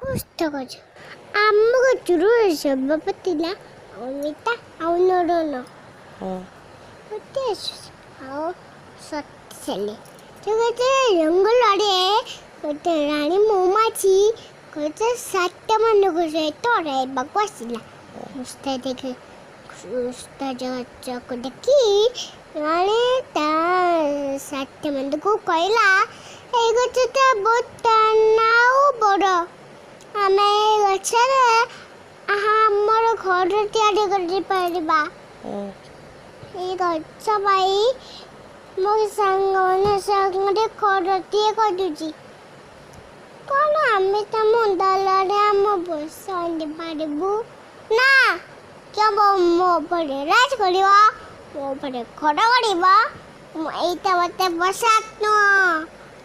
ଓସ୍ତ ଗଛ। ଆମ ଗଛରୁ ସଭାପତି ଥିଲା ଅମିତା ଆଉ ନରନ। ଗୋଟେ ଆଉ ଶକ୍ତିଶାଳୀ ସେ ଗୋଟେ ଜଙ୍ଗଲରେ ଗୋଟେ ରାଣୀ ମହୁମାଛି ଗୋଟେ ସାତମାନଙ୍କ ସହିତ ରହିବାକୁ ଆସିଲା। ଓସ୍ତ ଦେଖି, ଓସ୍ତ ଗଛକୁ ଦେଖି ରାଣୀ ତା ସାଥୀମାନଙ୍କୁ କହିଲା, ଏଇ ଗଛଟା ବହୁତ ଟାଣ ଆଉ ବଡ଼। ଆମେ ଏଇ ଗଛରେ ଆମର ଘର ତିଆରି କରିପାରିବା। ଏଇ ଗଛ ପାଇଁ ମୋ ସାଙ୍ଗମାନେ ସାଙ୍ଗରେ ଘରଟିଏ କରୁଛି। କ'ଣ ଆମେ ତମ ଦଳରେ ଆମ ବସା ପାରିବୁ ନା? କେବଳ ମୋ ଉପରେ ରାଜ କରିବ, ମୋ ଉପରେ ଘର କରିବ। ଏଇଟା ମୋତେ ପସନ୍ଦ ନୁହଁ।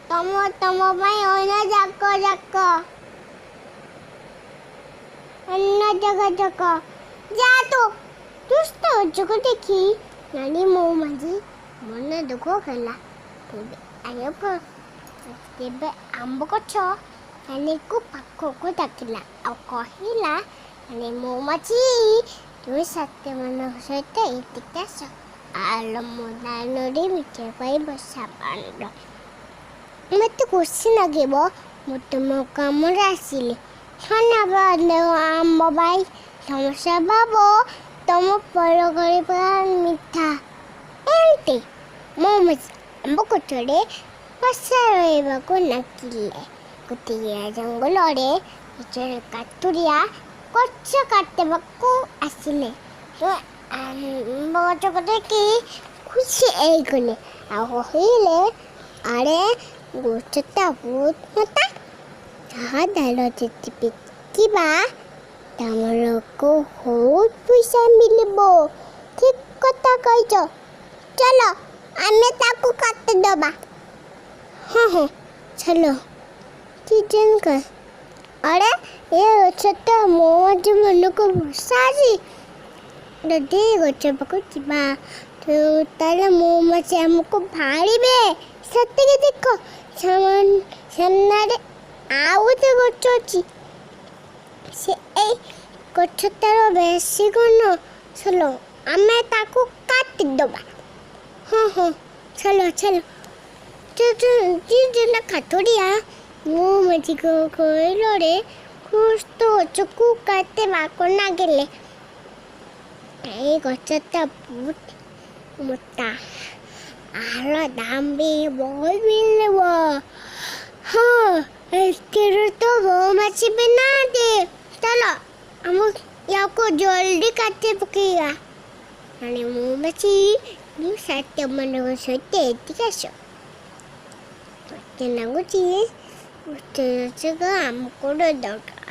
ତମ ତମ ପାଇଁ ଅନ୍ୟ ଯାକ ଯାକ ଅନ୍ୟ ଜାଗା ଯାକ ଯା ତୁ। ଦୁଷ୍ଟ ଗଛକୁ ଦେଖି ନାନୀ ମହୁମାଛି ମନ ଦୁଃଖ ହେଲା। ତେବେ ତେବେ ଆମ୍ବ ଗଛ ନାନୀକୁ ପାଖକୁ ଡାକିଲା ଆଉ କହିଲା, ନାନୀ ମହୁମାଛି, ତୁମେ ସାଥୀମାନଙ୍କ ସହିତ ଏଠିକି ଆସ। ଆଲ ମୋ ଦାନରେ ମିଠା ପାଇଁ ବସା ବାନ୍ଧ। ମୋତେ ଖୁସି ଲାଗିବ ମୁଁ ତୁମ କାମରେ ଆସିଲି। ଧନ୍ୟବାଦ ଆମ୍ବ ଭାଇ, ତମ ସ୍ୱଭାବ ତମ ଫଳ କରିବା ମିଠା। ଏମିତି ମହୁମାଛି ଆମ୍ବ ଗଛରେ ବସା ରହିବାକୁ ନାକିଲେ। ଗୋଟିଏ ଜଙ୍ଗଲରେ ଜଣେ କାଠୁରିଆ ଗଛ କାଟିବାକୁ ଆସିଲେ। ଆମ୍ବ ଗଛକୁ ଦେଖି ଖୁସି ହେଇଗଲେ ଆଉ କହିଲେ, ଆରେ, ଗଛଟା ବହୁତ ମୋଟା। ତାହା ଡାଳ ଯଦି ବିକିବା, ତମରକୁ ବହୁତ ପଇସା ମିଳିବ। ଠିକ କଥା କହିଛ, ଚାଲ ଆମେ ତାକୁ କାଟିଦେବା। ହଁ, ଚାଲ। ଜଣଙ୍କ ଆରେ, ଏ ଗଛଟା ମହୁମାଛି ମାନଙ୍କୁ ବସା ଅଛି। ଯଦି ଏ ଗଛ ପାଖକୁ ଯିବା ତାହେଲେ ମହୁମାଛି ଆମକୁ ବାରିବେ। ସେତିକି ଦେଖ, ସାମ୍ନାରେ ଆଉ ଗୋଟେ ଗଛ ଅଛି। ସେ ଏଇ ଗଛଟାର ବେଶୀ ଘନ। ଚାଲ ଆମେ ତାକୁ କାଟିଦେବା। ହଁ, ଚାଲ ଚାଲ। ଜଣ କାଠୁରିଆ ମହୁମାଛିକୁ କହିଲରେ ଓସ୍ତ ଗଛକୁ କାଟିବାକୁ ଲାଗିଲେ। ଏଇ ଗଛଟା ବହୁତ ମୋଟା, ଆର ଦାମ ବି ବହୁତ ମିଳିବ। ହଁ, ଏଥିରୁ ତ ମହୁମାଛି ବି ନାହାନ୍ତି। ଚାଲ ଆମ ୟାକୁ ଜଲ୍ଦି କାଟି ପକେଇବା। ମାନେ ମହୁମାଛି, ମୁଁ ସାଥୀମାନଙ୍କ ସହିତ ଏଠିକି ଆସ। ମତେ ଲାଗୁଛି ଓସ୍ତ ଗଛକୁ ଆମକୁ ଦରକାର।